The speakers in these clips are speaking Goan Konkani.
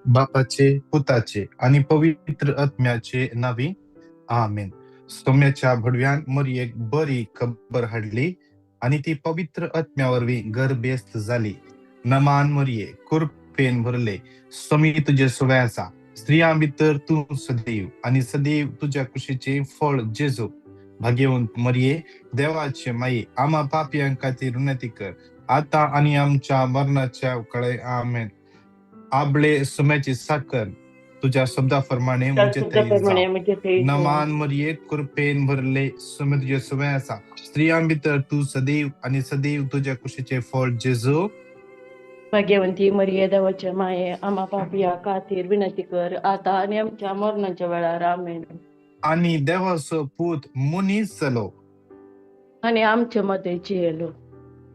बापाचे, पुताचे आनी पवित्र आत्म्याचे नावी, आमेन. सोम्याच्या भडव्यान मरयेक बरी खबर हाडली आनी ती पवित्र आत्म्या वरवीं गर्भेस्त जाली. नमान मरये, कृपेन भरले, सोमी तुजे सुवे आसा. स्त्रियां भितर तूं सदैव आनी सदैव तुज्या कुशीचें फळ जेजू. भाग्यवंत मरये, देवाचे माये, आमा पापयां खातीर विनंती कर, आतां आनी आमच्या मरणाच्या कळे. आमेन. आबळे सुम्याची साखर, तुझ्या शब्दा प्रमाणे म्हजे थंय प्रमाणे जावं. म्हजे थंय जावं. नमान मरये, कृपेन भरले, सुमे तुजे सुवे आसा. स्त्रियां भितर तूं सदैव आनी सदैव तुज्या कुशीचें फळ जेजू. भाग्यवंती मरिये, देवाच्या माये, आम्हा पापया खातीर विनंती कर, आता आनी आमच्या मरणाच्या वेळार. आमेन. आनी देवाचो पूत मनीस जालो आनी आमचे मदें जियेलो.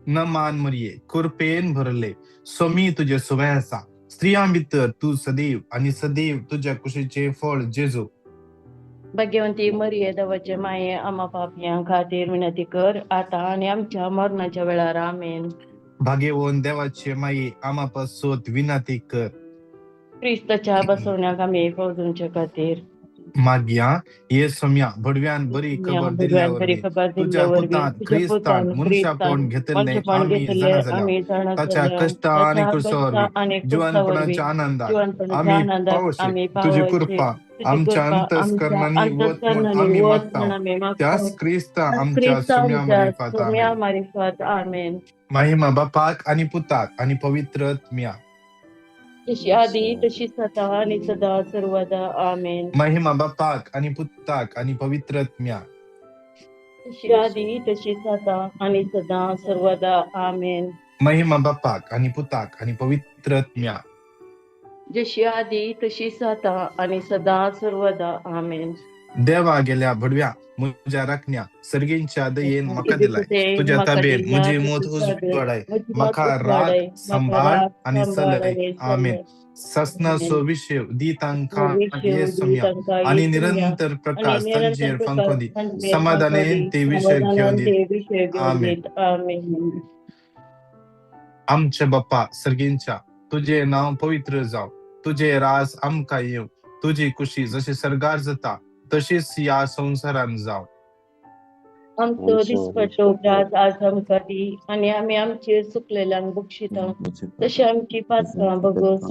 नमान मरये, कृपेन भरले, सोमी तुजे सुवे आसा. स्त्रियां भितर तूं सदैव आनी सदैव तुज्या कुशीचें फळ जेजू. भाग्यवंती मरिये, देवाचे माये, आम्हा पापयां खातीर विनंती कर, आता आनी आमच्या मरणाच्या वेळार. आमेन. भाग्यवंत देवाचे माये, आमा पासत विनंती कर. क्रिस्ताच्या बसवण्याक आमी फौजूंच्या खातीर. मागया. ये सोम्या, भडव्यान बरी खबर दिल्ल्या भगवान बरी वरवीं खबर तुज्या दिल्ल्या वरवीं पुतान तुज्या क्रिस्तान पुतान मनशापण क्रिस्तान घेतिल्लें मनशापण आमी घेतिल्लें जाणा जाल्या. आमी जाणा ताच्या जाल्या. कश्टा आनी ताच्या क्रुसा कश्टा वरवीं आनी क्रुसा वरवीं जिवनपणाच्या आनंदाक जिवनपणाच्या आमी आनंदाक पावोशी. आमी तुजी पावोशी. कृपा तुजी आमच्या कृपा आमच्या अंतस्करणांनी वत म्हूण अंतस्करणांनी आमी वत मागता. म्हूण आमी मागता. त्याच क्रिस्ता त्याच आमच्या क्रिस्ता सुम्या आमच्या मारिफात. सुम्या आमेन. मारिफात. आमेन. महिमा बापाक आनी पुताक आनी पवित्र आत्म्या. जशी आदी तशी सदा आनी सदा सर्वदा. आमेन. महिमा बापाक आनी पुताक आनी पवित्र आत्म्या. जशी आदी तशी सदा आनी सदा सर्वदा. आमेन. महिमा बापाक आनी पुताक आनी पवित्र आत्म्या. जशी आदी तशी सदा आनी सदा सर्वदा. आमेन. देवा गेल्या भडव्या, म्हज्या राखण्या, सर्गींच्या दयेन म्हाका दिलाय. तुज्या म्हाका ताबेन दिलाय म्हजी मत तुज्या ताबेन उजवाडाय, म्हजी मत म्हाका राख, उजवाडाय, म्हाका सांबाळ राख, आनी सांबाळ चलय. आनी आमेन. चलय. ससनाचो विशय दी तांकां विशय ये दी सोम्या तांकां आनी ये सोम्या निरंतर आनी प्रकाश निरंतर तांचेर प्रकाश फांको दी, तांचेर समाधानेन फांको दी, ते विशय घेवन समाधानान दीत. ते विशय घेवन आमेन. दीत. आमेन. आमच्या बाप्पा सर्गींच्या, तुजें नांव पवित्र जावं, तुजें राज आमकां येवं, तुजी कुशी जशी सर्गार जाता तशीच ह्या संवसारान जावं. आमचो दिसपट्टो उगडास आज आमकां दी आनी आमी आमचे चुकलेल्यांक बक्षिता तशें आमची पातकां बगस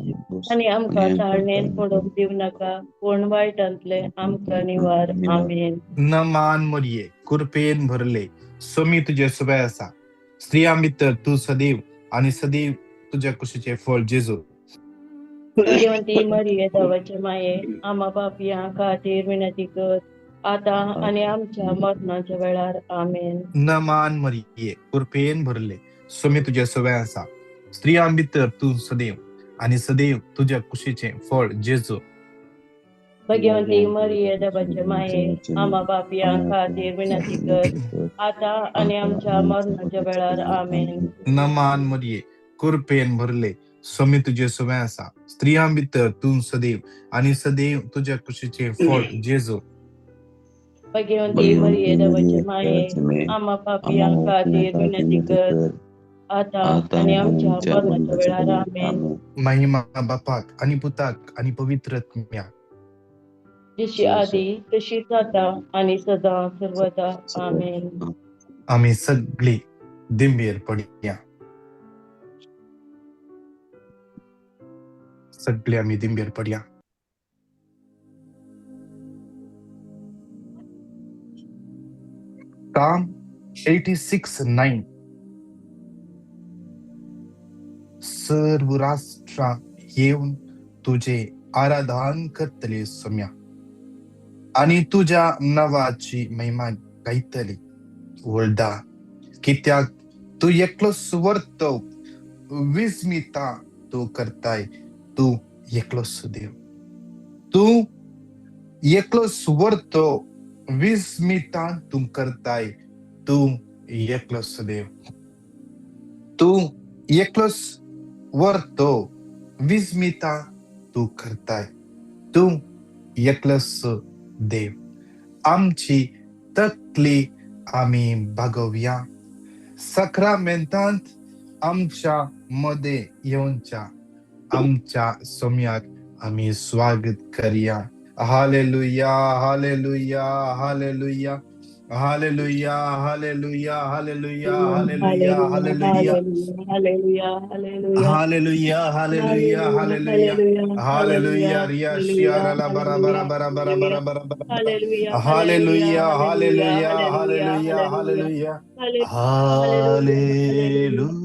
आनी आमकां ताळणेन पडोवंक दिवं नाका, पूण वायटांतले आमकां निवार. आमेन. नमान मरये, कृपेन भरले, सोमी तुजे सुबे आसा. स्त्रियां भितर तूं सदैव आनी सदैव तुज्या कुशीचें फळ जेजू. भाग्यवंती मरिये, देवाचे माये, आमा पापयां खातीर विनंती कर, आतां आनी आमच्या मरणाच्या वेळार. आमेन. नमान मरिये, कृपेन भरले, सोमी तुजे सुबे आसा. स्त्रियां भितर तूं सदैव आनी सदैव तुज्या कुशीचें फळ जेजू. भाग्यवंती मरिये, देवाचे माये, आमा पापयां खातीर विनंती कर, आतां आनी आमच्या मरणाच्या वेळार. आमेन. नमान मरिये, कृपेन भरले, सोमी तुजे सुबे आसा. स्त्रियां भितर तूं सदैव आनी सदैव तुज्या कुशीचें फळ जेजू. भाग्यवंती मरिये, देवाचे माये, आमा पापयां खातीर विनंती कर, आतां आनी आमच्या मरणाच्या वेळार. आमेन. महिमा बापाक आनी पुताक आनी पवित्र आत्म्या. जशी आदी तशीच आतां आनी सदां सर्वदा. आमेन. आमी सगळी दिंबेर पडया. सगळे आमी दिंबेर पडया. Psalm 86:9. सर्व राष्ट्रां येवन तुझे आराधन करतले सोम्या आनी तुज्या नांवाची महिमा गायतली. वळदा कित्याक तूं एकलो सुवर्त विस्मिता तूं करताय. तूं एकलो सुदेव, तूं एकलो सुवर्त विस्मिता तूं करताय. तूं एकलो सुदेव, तूं एकलो वर्तो विस्मिता तूं करताय. तूं एकलोच देव. आमची तकली आमी बागोवया. सक्रामेंतांत आमच्या मदें येवच्या आमच्या सोम्याक आमी स्वागत करया. Hallelujah, hallelujah, hallelujah, hallelujah, hallelujah, hallelujah, hallelujah, hallelujah, hallelujah, hallelujah, hallelujah, hallelujah, hallelujah, hallelujah, hallelujah, hallelujah, hallelujah. Hallelujah, Riya hallelujah, शियाराला बरा बरा hallelujah, बरा बरा बरा बरा बरा बरा. Hallelujah, hallelujah, hallelujah, hallelujah, hallelujah, hallelujah, hallelujah,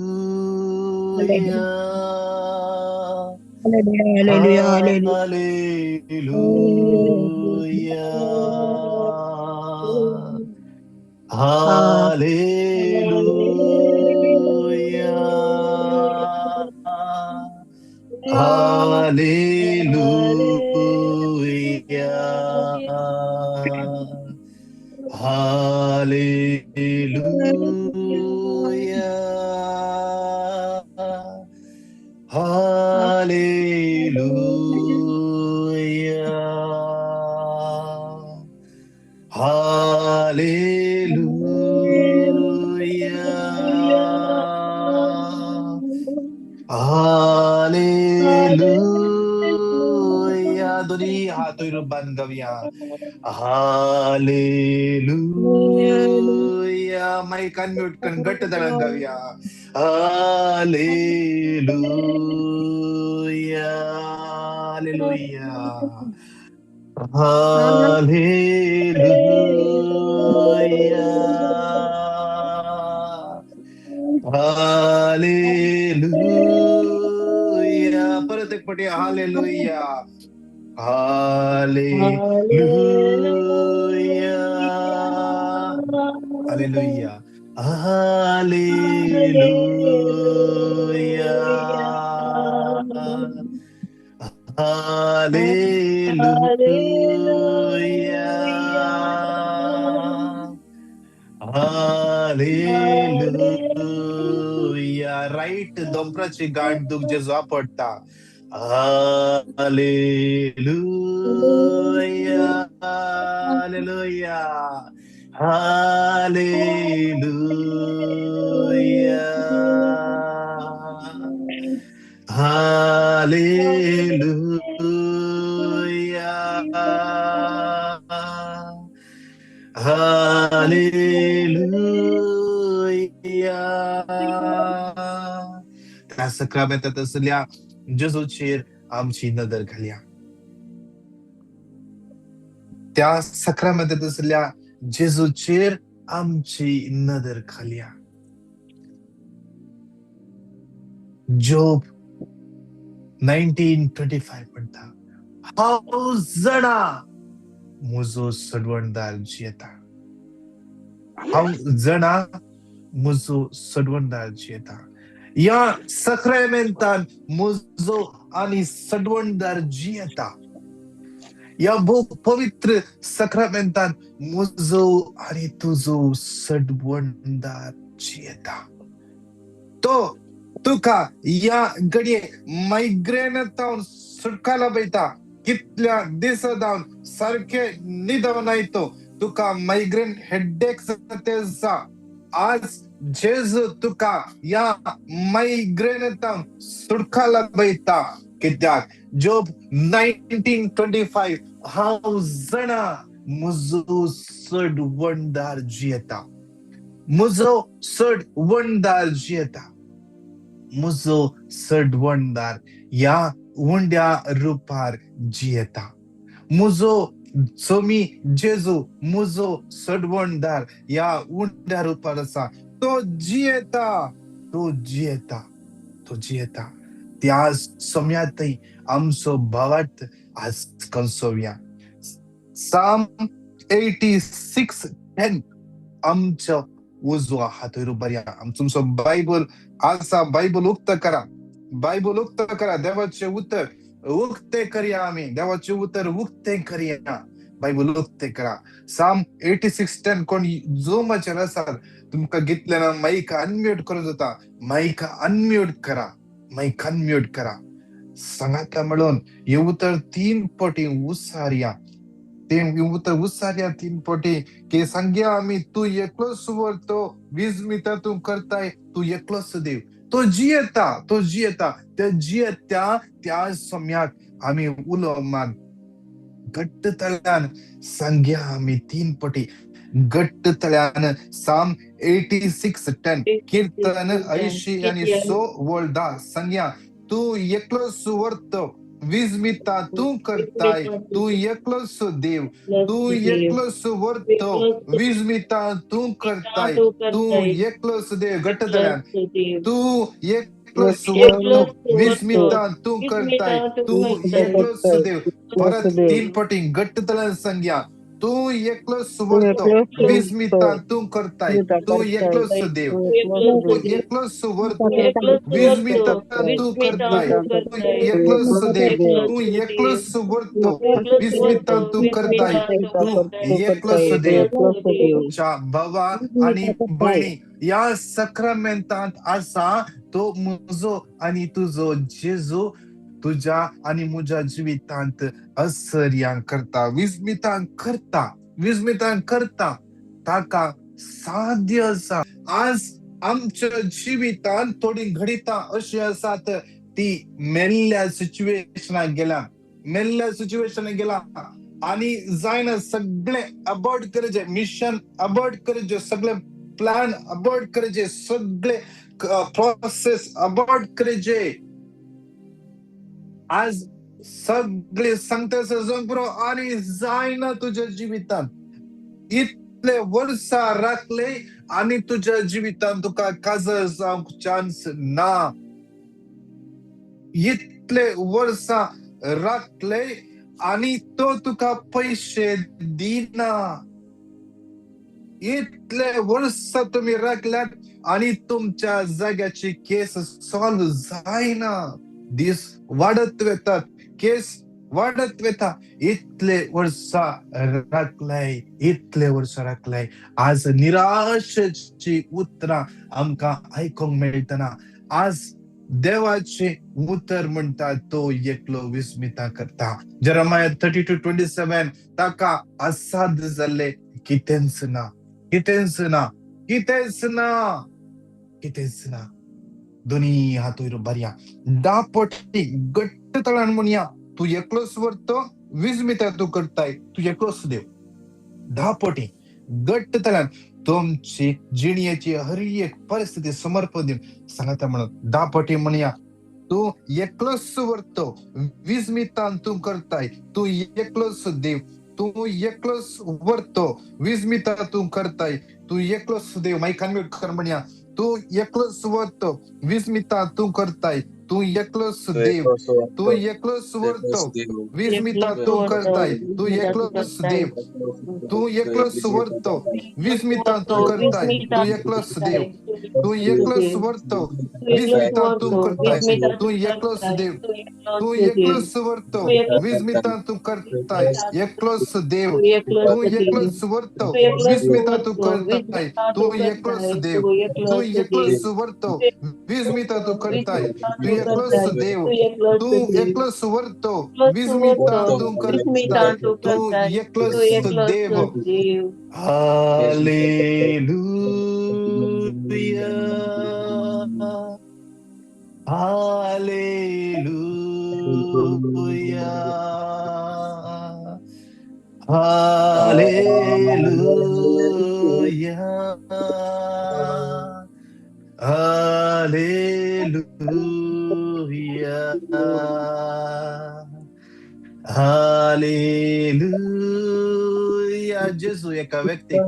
hallelujah, hallelujah. Hallelujah, hallelujah. Hallelujah, hallelujah. Hallelujah. Hallelujah. Hallelujah. Hallelujah. Hallelujah. Hallelujah. दोन्ही हात वयर बांदया. हालेलुया. मायक अनम्यूट करून घट्ट जाणां गावया. Hallelujah, hallelujah, hallelujah, hallelujah. परत एक पटी hallelujah, hallelujah, hallelujah, hallelujah, hallelujah, hallelujah. Right दोंपराची गांठ दूख जेजू पडटा. Hallelujah, hallelujah, hallelujah, hallelujah, hallelujah. त्या सक्रामेंतात आसल्या जेजूचेर आमची नदर घालया. त्या सक्रामेंतात आसल्या जेजूचेर आमची नदर घालया. जोब 19:25 म्हणटा, हांव जाणा म्हजो सडवणदार जियेता. हांव जाणा म्हजो सडवणदार जियेता. ह्या सक्रामेंतान म्हजो आनी सडवणदार जियेता. ह्या भोव पवित्र सक्रामेंतान म्हजो आनी तुजो सडवणदार जियेता. तो तुका ह्या घडये मायग्रेन जावन सुटकायला पळयता. कितल्या दिसां जावन सारकें न्हिदोन आयतो तुका मायग्रेन हेडेक ते आसा. आज जेजू तुका ह्या मायग्रेन जावन सुटकायला पळयता. कित्याक जोब 19:25, हांव जाणा म्हजो सडवणदार जियेता. म्हजो सडवणदार जियेता. म्हजो सडवणदार ह्या उंड्या रुपार जियेता. म्हजो सोमी जेजू म्हजो सडवणदार ह्या उंड्या रुपार आसा. तो जियेता, तो जियेता, तो जियेता. त्या सोम्यातय आमचो भावार्थ आज कंसोवया. साम 86:10 आमचो उजवो हात वयर उबारया. तुमचो बायबल आसा, बायबल उक्त करा, बायबल उक्त करा. देवाचें उतर उक्ते करया आमी, देवाचें उतर उक्तें करया, बायबल उक्तें करा. साम 86:10. कोण झुमाचेर आसात तुमकां घेतले ना मायक अनम्यूट करूं जाता. मायक अनम्यूट करा, मायक अनम्यूट करा. सांगाता म्हणून हे उतर 3 पटी उसारया. ते उतर उसारया 3 पटी की सांगया आमी, तूं एकलोच व्हरतो विस्मिता तूं करताय, तूं एकलोच देव. तो जियेता, तो जियेता. त्या जियेत्या त्या सम्याक आमी उलो मान घट्ट तळ्यान सांग्या आमी 3 पटी घट्ट तळ्यान. साम 86:10, कीर्तन 86:10 सांग्या, तूं एकलोच वर्तो, विस्मिता तूं करताय, तूं एकलोच देव. तूं एकलोच वर्तो, विस्मिता तूं करताय, तूं एकलोच देव. घट्ट तळ्यान, तूं एकलोच वर्तो, विस्मिता तूं करताय, तूं एकलोच देव. परत 3 पटी घट्ट तळ्यान सांग्या, तूं एकलोच वर्तो, विस्मिता तूं करताय, तूं एकलोच देव. तूं एकलोच वर्तो, विस्मिता तूं करताय, तूं एकलोच देव. तूं एकलोच वर्तो, विस्मिता तूं करताय, तूं एकलोच देव. भावा आनी भयणी, ह्या सक्रामेंतांत आसा तो म्हजो आनी तुजो जेजू तुज्या आनी म्हज्या जिवितांत असर्यां करता, विस्मितां करता, विस्मितां करता. ताका साध्य आसा. आज आमच्या जिवितांत थोडी घडितां अशी आसात ती मेल्ल्या सिच्युएशनाक गेल्या, मेल्ल्या सिच्युएशनाक गेला आनी जायना सगळे अबॉर्ट करचे, मिशन अबॉर्ट करचे, सगळे प्लॅन अबॉर्ट करचे, सगळे प्रोसेस अबॉर्ट करचे. आज सगळे सांगता सजोंक आनी जायना तुज्या जिवितांत. इतले वर्सां राखले आनी तुज्या जिवितांत तुका काजर जावंक चान्स ना. इतले वर्सां राखले आनी तो तुका पयशे दिना. इतले वर्सां तुमी राखल्यात आनी तुमच्या जाग्याची केस सॉल्व जायना. दीस वाडत वतात, केस वाडत वता. इतले वर्सां राखले, इतले वर्सां राखले. आज निराशेची उतरां आमकां आयकूंक मेळटना. आज देवाचे उतर म्हणटा तो एकलो विस्मिता करता. जेरेमाया 32:27, ताका असाध्य जाल्ले कितेंच ना, कितेंच ना, कितेंच ना, कितेंच ना. दोनी हात वयर बरया, 10 पटी घट्ट तळान म्हणया, तूं एकलोच वर्तो, विस्मिता तूं करताय, तूं एकलोच देव. 10 पटी घट्ट तळान तुमची जिणेची हर एक परिस्थिती समर्पण दिवन सांगता म्हणून 10 पटी म्हणया, तूं एकलोच वर्तो, विस्मितान तूं करताय, तूं एकलोच देव. तूं एकलोच वर्तो, विस्मिता तूं करताय, तूं एकलोच देव. मायक अनम्यूट कर म्हणया, तूं एकलोच वर्तो, विस्मिता तूं करताय, तूं एकलोच देव. तूं एकलोच वर्तो, विस्मिता तूं करताय, तूं एकलोच देव. तूं एकलोच वर्तो, विस्मिता तूं करताय, तूं एकलोच देव. तूं एकलोच वर्तो, विस्मिता तूं करताय, तूं एकलोच देव. तूं एकलोच वर्तो, विस्मिता तूं करताय, एकलोच देव. तूं एकलोच वर्तो, विस्मिता तूं करताय, तूं एकलोच देव. तूं एकलोच वर्तो, विस्मिता तूं करताय, तूं एकलोच देव. तूं एकलोच वर्तो, विस्मिता तूं करताय, तूं एकलोच देव. Hallelujah, hallelujah, hallelujah, hallelujah, hallelujah. जेजू एका व्यक्तीक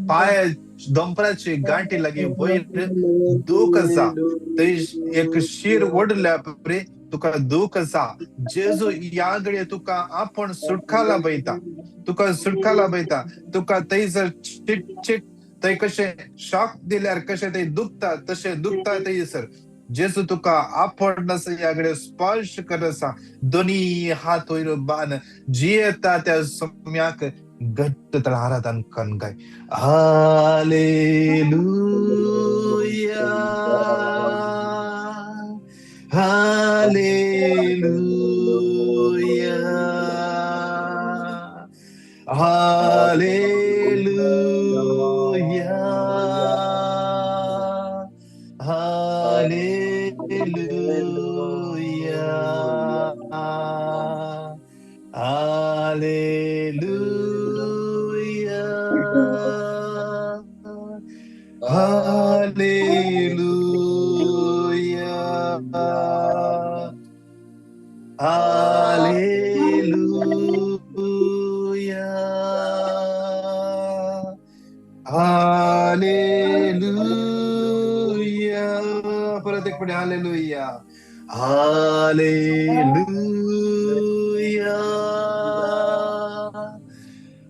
पांय दोंपराची गांठी लागीं वयर दूख आसा, थंय एक शीर ओडल्या परी तुका दूख आसा. जेजू ह्या घडये तुका आपूण सुटका लाभयता, तुका सुटका लाभयता. तुका थंयसर चिट चिट थंय कशें शॉक दिल्यार कशें थंय दुखता तशें दुखता थंयसर. जेजू तुका आपूण आसा ह्या घडये स्पर्श करत आसा. दोनी हात वयर बान जियेता त्या सम्याक घट्ट तळहारातान कणगाय. Hallelujah, hallelujah, hallelujah, hallelujah. Hallelujah, hallelujah. परत एक पुढे हालेलुया, हालेलुया,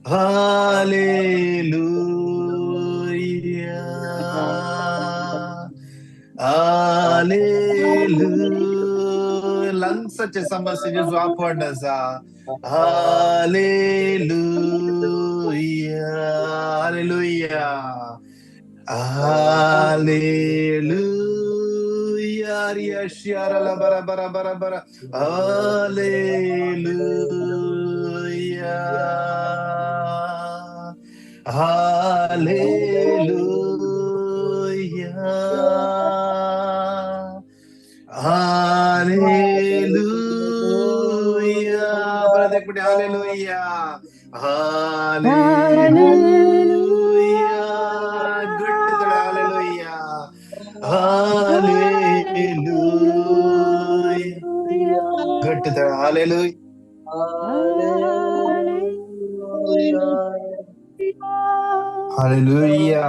हालेलुया, हालेलुया. लंग्साचे समस्या जेजू आपण आसा. Hallelujah, hallelujah, hallelujah. रिया बरा बरा बरा बरा. Hallelujah, hallelujah, hallelujah. परत एक मिनिट हालेलुया, हालेलुया. घट्ट हालेलुया, हालेलुया. घट्ट hallelujah, hallelujah. Hallelujah,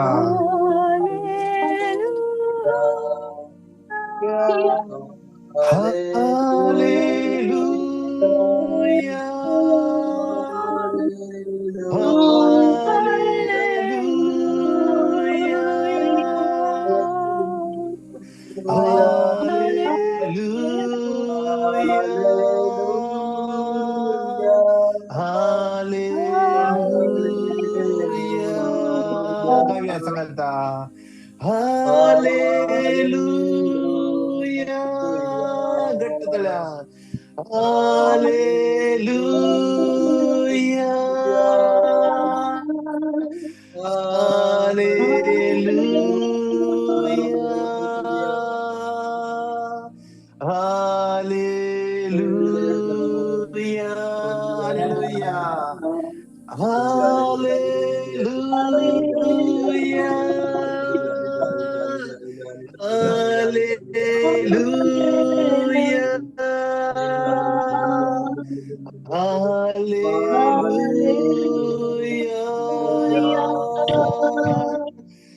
hallelujah, hallelujah, hallelujah. गाऊया सांगता हालेलुया. घट्ट तळ्या hallelujah, hallelujah, hallelujah, hallelujah, hallelujah, hallelujah,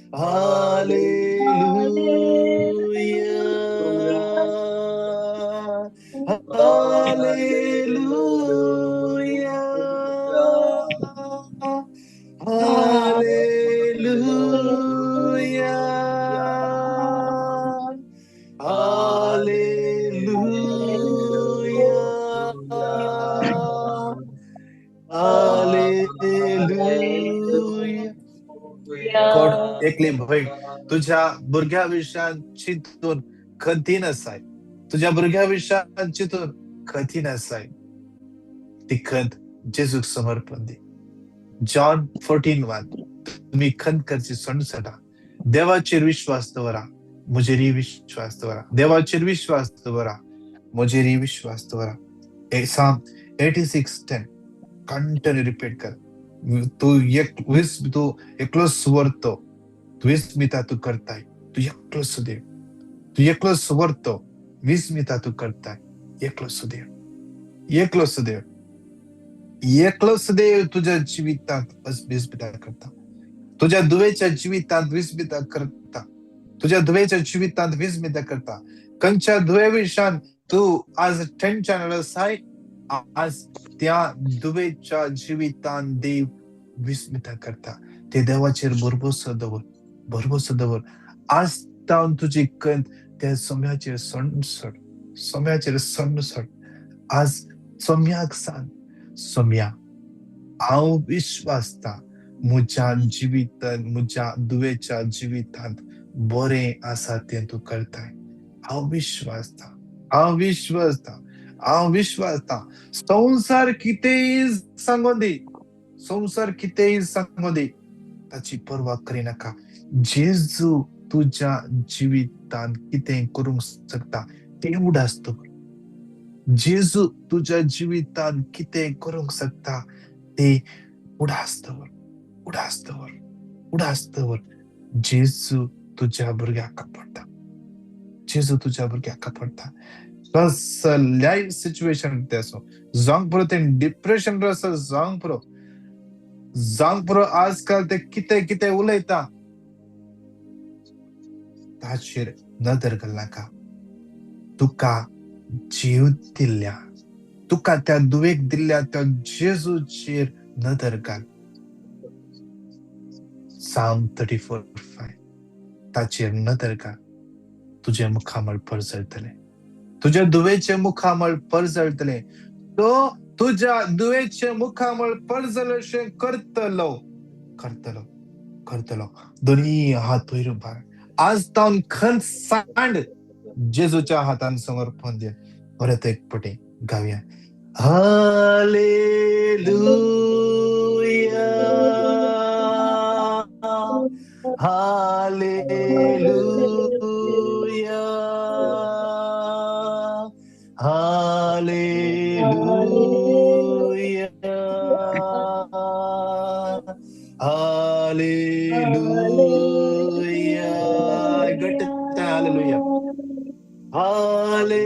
hallelujah, hallelujah, hallelujah, hallelujah, hallelujah, hallelujah. कोण एकली भयण तुझ्या भुरग्या विशयान चिंतून खंतीन आसाय, तुझ्या भुरग्या विशयान चिंतून खंतीन आसाय, ती खंत जेजूक समर्पण दी. जॉन 14:1. तुम्ही खंत करची सोडून देवाचेर विश्वास दवरा, म्हजेरय विश्वास दवरा. देवाचेर विश्वास दवरा, म्हजेरय विश्वास दवरा. साम 86:10 कंटिन्यू रिपीट कर. तूं एक तूं एकलो सुवरतो, तूं विस्मिता तूं करताय. तूं एकलो सुदेव, तूं एकलो सुवरतो, विस्मिता तूं करताय. एकलो सुदेव, एकलो सुदेव, एकलो सुदेव तुझ्या जिवितांत विस्मिता करता. तुझ्या दुवेच्या जिवितांत विस्मिता करता. तुझ्या धुवेच्या जिवितांत विस्मिता करता. खंयच्या धुवे विशयान तूं आज टेन्शन आसाय, आज त्या धुवेच्या जिवितांत देव विस्मिता करता. ते देवाचेर भरभोसो दवर, भरभोसो दवर. आज तावन तुजी खंत त्या सोम्याचेर सोडून सोड, सोम्याचेर सोडून सोड. आज सोम्याक सांग, सोम्या हांव विश्वासता म्हज्या जिवितांत, म्हज्या धुवेच्या जिवितांत बरें आसा तें तूं करताय. हांव विश्वासता, हांव विश्वासता, हांव विश्वासता. संवसार कितेंय सांगूं दी, संवसार कितेंय सांगूं दी, ताची पर्वा करिनाका. जेजू तुज्या जिवितांत कितें करूंक शकता तें उडास दवर. जेजू तुज्या जिवितांत कितें करूंक शकता ते उडास दवर, उडास दवर, उडास दवर. जेजू तुज्या भुरग्याक कापडटा, जेजू तुज्या भुरग्याक कापडटा. कसल्याय सिच्युएशन ते आसूं, जावंक पुरो ते डिप्रेशन आसा जावंक पुरो, जावंक पुरो आजकाल ते कितें कितें उलयता, ताचेर नदर घालनाका. तुका जीव दिल्ल्या, तुका त्या दुवेक दिल्ल्या त्या जेजूचेर नदर घाल. Psalm 34:5. ताचेर नदर घाल, तुजें मुखामळ परजळटलें, तुज्या दुवेचें मुखामळ परजळटलें. तो तुज्या दुवेचें मुखामळ परजळशें करतलो, करतलो, करतलो. दोनी हात वयर उबार. आज तावन खंत सांड जेजूच्या हातान समर्पण दे. परत एक पटी गावया. Hallelujah, hallelujah, hallelujah, hallelujah. घट्ट hallelujah, hallelujah,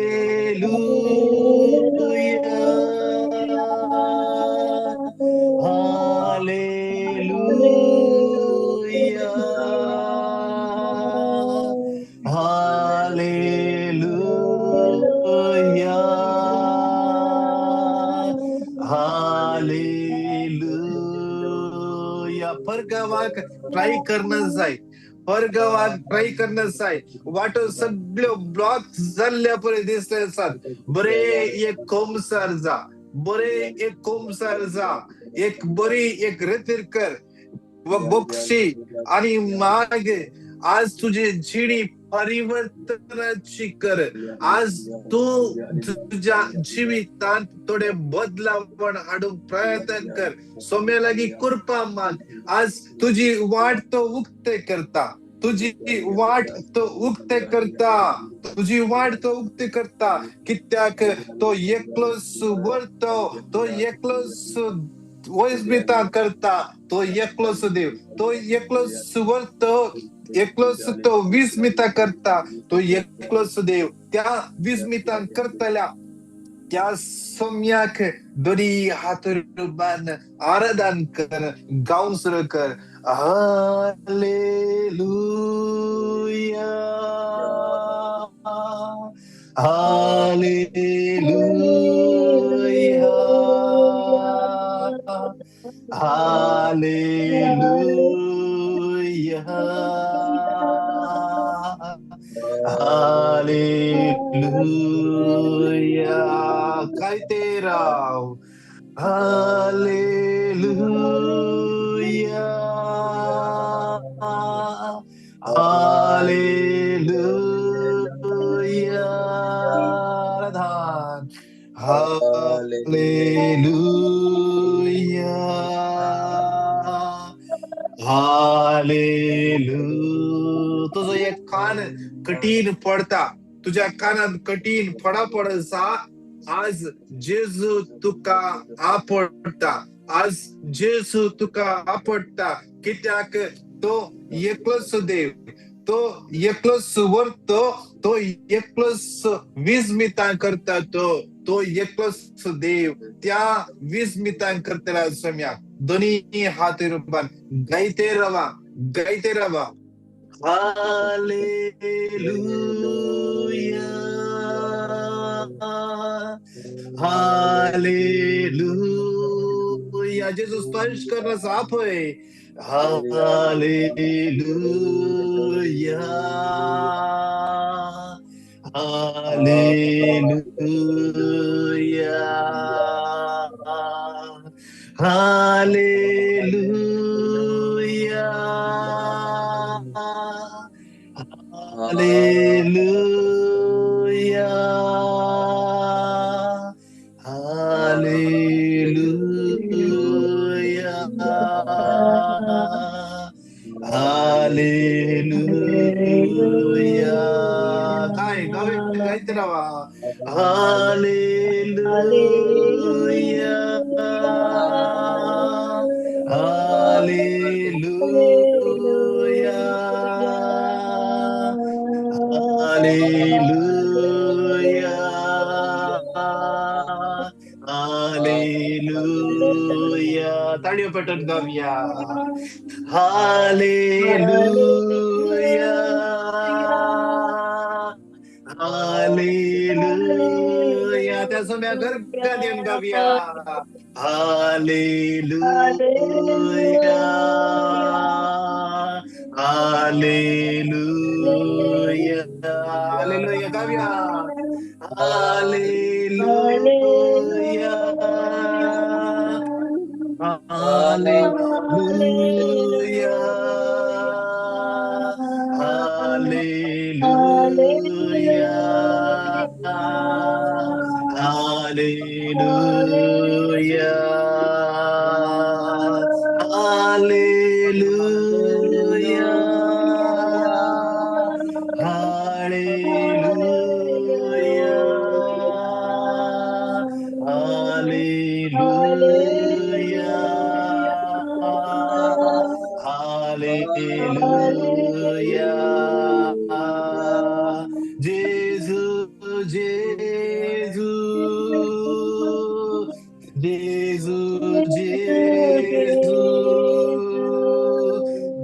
hallelujah, hallelujah, hallelujah. परगावाक ट्राय करना जाय, परगावाक ट्राय करना जाय. वाटो सगळ्यो ब्लॉक जाल्ल्या पळय दिसले आसात. बरे एक कोमसार जा, बरे एक कोमसार जा, एक बरी एक रेतीर कर व बक्षी आणि माग. आज तुझी जिणी परिवर्तनाची कर. आज तूं तुज्या जिवितांत थोडे बदलावण हाडूंक प्रयत्न कर. सोम्या लागीं कृपा मान. आज तुजी वाट तो उक्ते करता, तुजी वाट तो उक्ते करता, तुजी वाट तो उक्ती करता. कित्याक तो एकलोच व्हरतो, तो एकलोच वैजमिता करता, तो एकलोच देव, तो एकलोच व्हरतो, एकलोच तो विस्मिता करता, तो एकलोच देव. त्या विस्मितान करतल्या त्या सोम्याक दोनी हात बांद आराधन कर, गावन सुरू कर. Hallelujah, hallelujah, hallelujah, hallelujah. काय ते राव. हालेलुया, हालेलुया, आराधन. Hallelujah, hallelujah. तुजो एक कान कठीण पडता, तुझ्या कानात कठीण फडाफड आसा. आज जेजू तुका आपडटा, आज जेजू तुका आपडटा. कित्याक तो एकलोच देव, तो एकलोच व्हरतो, तो एकलोच विस्मिता करता, तो तो एकलोच देव. त्या विस्मिता करतल्या सम्याक दोन्ही हात रुपान गायते रवा, गायते रवा. Hallelujah, hallelujah. जेजू स्पर्श करण्यास आपय. Hallelujah, hallelujah, hallelujah, hallelujah, hallelujah, hallelujah. काय गावे गायत राहा. Hallelujah, hallelujah, hallelujah, hallelujah. ताळयो पेटोवन गावया. Hallelujah, hallelujah. त्या सोम्या गर्गात येवन गावया. हालेलुया, हालेलुया, हालेलुया गावया. Hallelujah, hallelujah, hallelujah, hallelujah, hallelujah, hallelujah, hallelujah, hallelujah. जेजू, जेजू, जेजू, जेजू, जेजू,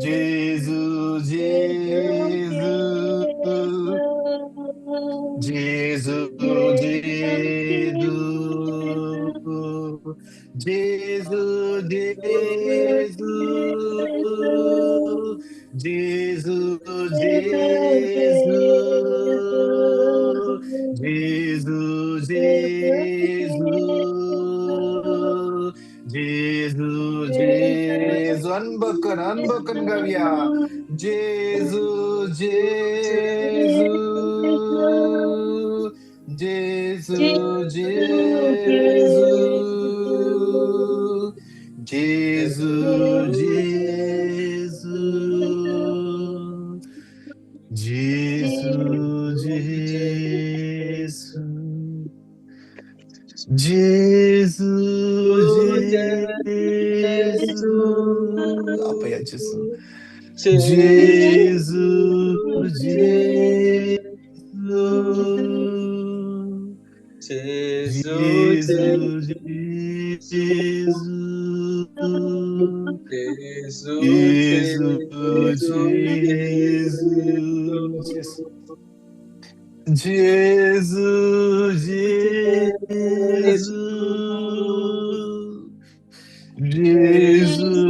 जेजू, जेजू, जेजू, जेजू, जेजू, जेजू, जेजू, जेजू, जेजू, जेजू, जेजू. अनबकन अनबकन गावया. जेजू, जेजू, जेजू, जेजू, जेजू, जेजू, जेजू, जेजू, जेजू, जेजू. आपया जेजू, जेजू, जेजू, जेजू, जेजू, जेजू, जेजू, जेजू, जेजू, जेजू, जेजू, जेजू,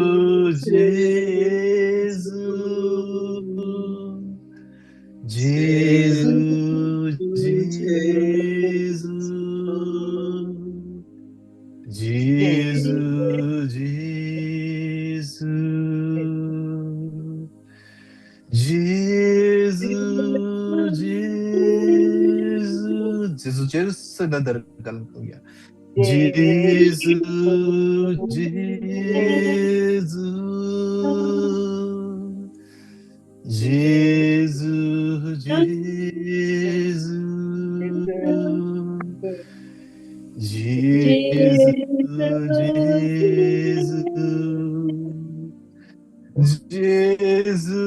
जेजू, जेजू, जेजू, जेजू, जेजू, जेजू. जेजू नदर घालून गावया. जेजू, जेजू, जेजू, जेजू, जेजू, जेजू, जेजू,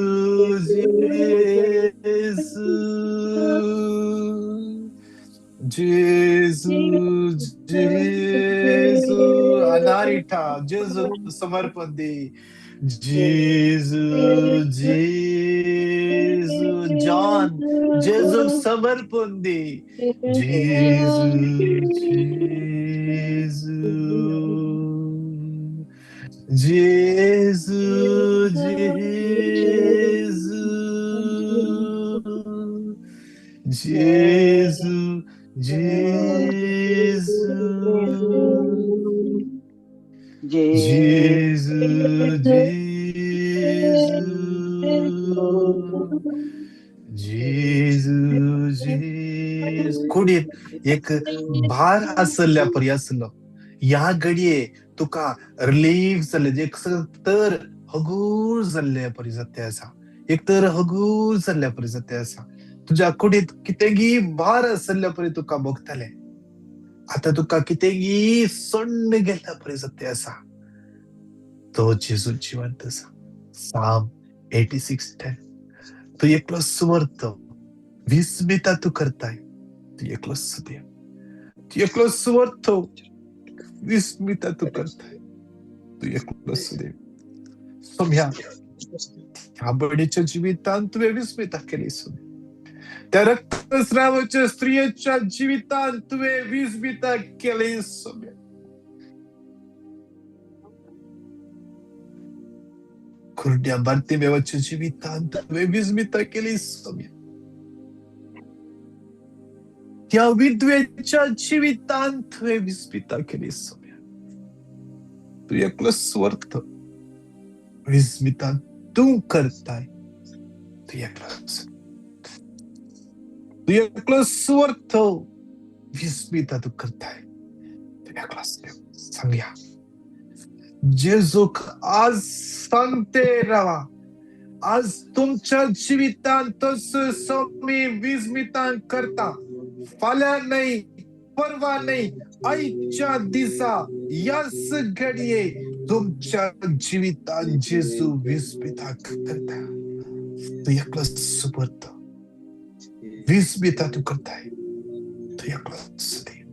जेजू, जेजू, जेजू. अनारिठा जेजू समर्पण दे. जेजू, जेजू. जॉन, जेजू समर्पण दे. जेजू, जेजू, जेजू, जेजू, जेजू, जेजू, जेजू, जेजू, जेजू, जेजू. कुडीत एक भार आसल्या परी आसलो, ह्या घडये तुका रिलीफ जाल्ले, एक तर हगूर जाल्ले परी जाते आसा. एक तर हगूर जाल्ल्या परी जाते आसा. तुज्या कुडीत कितेंगी भार आसल्या परी तुका भोगताले, आतां तुका कितेंगी सोण्ण गेल्ल्या परी जाते आसा. तो जेजू जिवंत आसा. साम 86:10. तूं एकलो सुमर्थ विस्मिता तूं करताय. तूं एकलोच देव. तूं एकलो सुवर्थ, विस्मिता तूं करताय, तूं एकलो देव. सोम्या, ह्या भयणीच्या जिवितांत तुवें विस्मिता केली सोम्या. त्या रक्तस्रावाच्या स्त्रियेच्या जिवितांत तुवें विस्मिता केली सोम्या. कुरड्या बार्तिमेवाच्या जिवितांत तुवें विस्मिता केली सोम्या. त्या विधवेच्या जिवितांत तुवें विस्मिता केली सोम्या. तूं एकलो स्वर्थ, विस्मिता तूं करताय, तूं एकलो, तूं एकलो स्वर्थ, विस्मिता तूं करताय, तूं एकलो. सांगया जेजूक आज सांगते रावा, आज तुमच्या जिवितांत तसो स्वामी विस्मिता करता. फाल्यां न्हय, परवा न्हय, आयच्या दिसा याच घडये तुमच्या जिवितांत जेजू विस्मिता करता. तूं एकलो सुपर्थ, विस्मिता तूं करताय, तूं एकलो देव,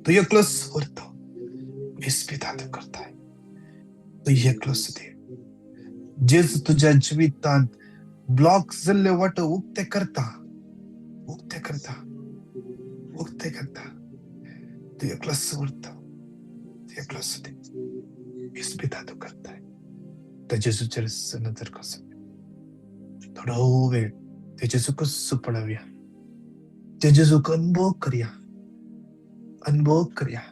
तूं एकलो सुवर्थ, विस्मिता तूं करताय, तूं एकलो देव. जेजू तुज्या जिवितांत ब्लॉक जाल्ले वाटो उक्ते करता, उक्ते करता, उक्ते करता. तूं एकलो सुवर्थ, तूं एकलो देव, विस्मिता तूं करताय. त्या जेजूचेर नजर कसो थोडो वेळ त्या जेजू कसो पळोवया, त्या जेजूक अनुभव करया, अनुभव करया.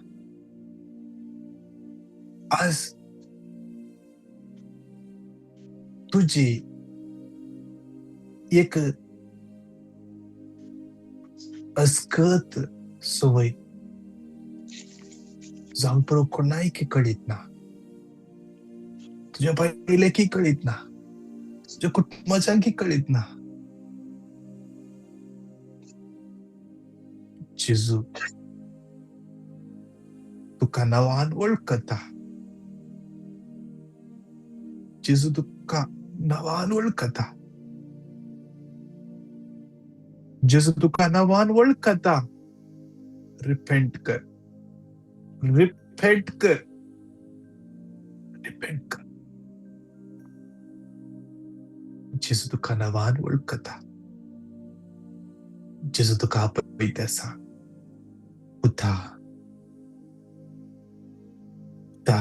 आज तुजी एक अस्कत संवय जावंक पुरो कोणायकी कळीत ना, तुज्या बायलेकी कळीत ना, तुज्या कुटुंबाच्यांकी कळीत ना. जेजू तुका नवान वळखता, जेजू तुका नवान वळखता, जेजू तुका नवान वळखता. रिपेंट कर, रिपेंट कर, रिपेंट कर. जेजू तुका नवान वळखता, जेजू तुका आपयत आसा. उठा, उठा,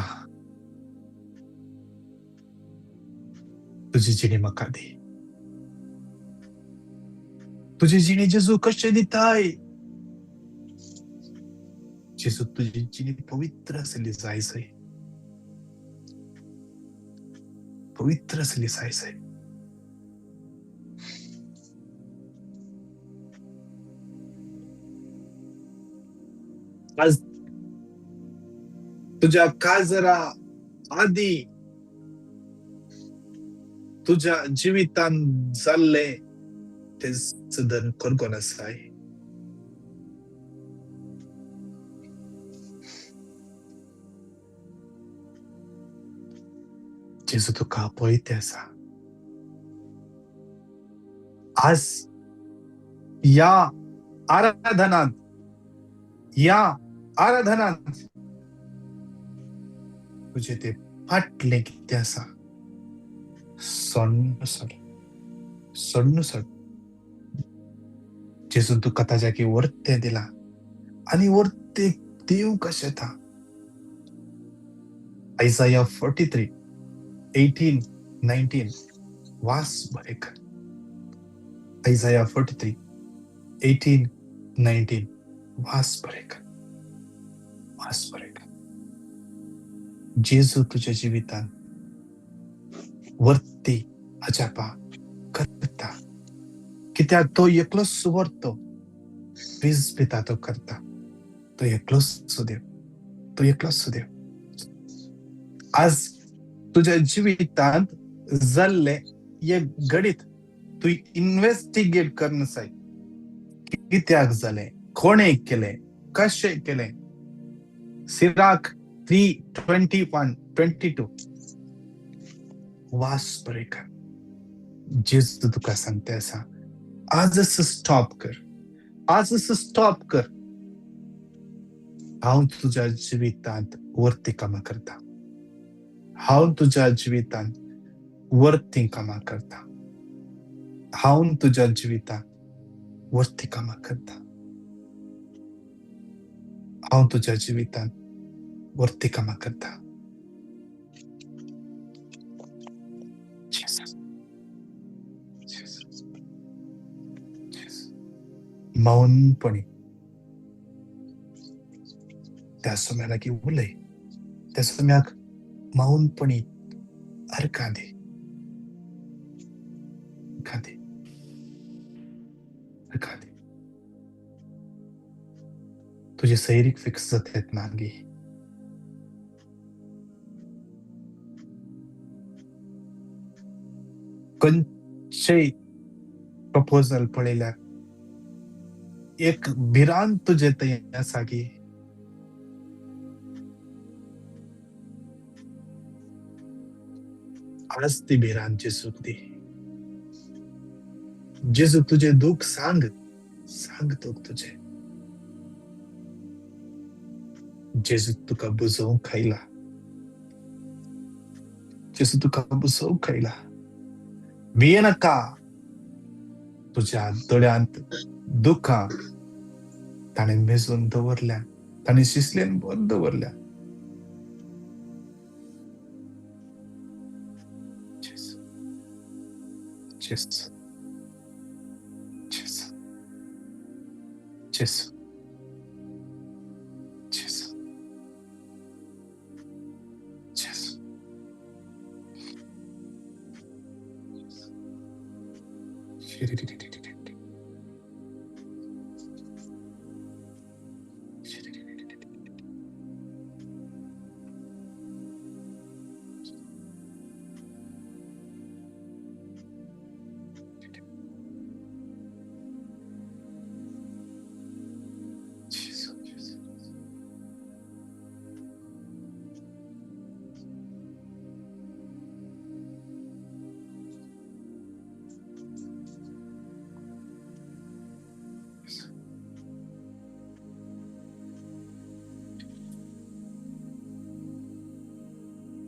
तुजी जिणी म्हाका दी. तुजी जिणी जेजू कशें दिताय? जेजू तुजी जिणी पवित्र आसली जाय सय, पवित्र आसली जाय सय. आज तुझ्या काजरा आदी तुझ्या जिवितांत जाल्ले ते सदन करगोन आसाय. जेजू तुका आपयते आसा. आज या आराधनांत, या आराधनांत तुझे ते फाटलें कितें आसा सोडून सोड, सोडून सोड. जेजून तुका ताज्या की वर्तें दिलां आनी वर्तें दिवंक कशें येता? आयजाया 43:18-19 वास बरें कर. आयजाया 43:18-19 वास बरें कर, वास बरें कर. जेजू तुज्या जिवितांत वर्ती अजापा करता, कित्याक तो एकलोच सुवर्तो, विस्मिता तो करता. तो एकलोच सुदेव, तो एकलोच सुदेव. आज तुज्या जिवितांत जाल्ले एक घडीत तूं इन्व्हेस्टिगेट करन जाय, कित्याक जालें, कोणें केलें, कशें केलें. सिराक 3:21-22 वास बरें कर. जेजू तुका सांगते आसा, आजच स्टॉप कर, आजच स्टॉप कर. हांव तुज्या जिवितांत वर्ती कामां करता. हांव तुज्या जिवितांत वर्ती कामां करता. हांव तुज्या जिवितांत वर्ती कामां करता. हांव तुज्या जिवितांत वर्ती कामां करता. Jesus. Jesus. Jesus. मौनपणी त्या सोम्या लागीं उलय. त्या सोम्याक मौनपणी अर्कां दी. अर्कां दी. अर्कां दी. तुजे सैरीक फिक्स जातलेत ना गे. खंयचेय प्रपोजल पळयल्यार एक भिरांत तुजे थंय आसा गी. आज ती भिरांत जेजूक दी. जेजू तुजें दूख सांग. सांग दूख तुजें. जेजू तुका बुजोवंक आयला. जेजू तुका बुजोवंक आयला. भिये नाका. तुज्या दोळ्यांत दुखां ताणें मेजून दवरल्या. ताणें शिसलेन भरून दवरल्या. जेजू. जेजू. जेजू. जेजू. जेजू. जेजू. जेजू. जेजू.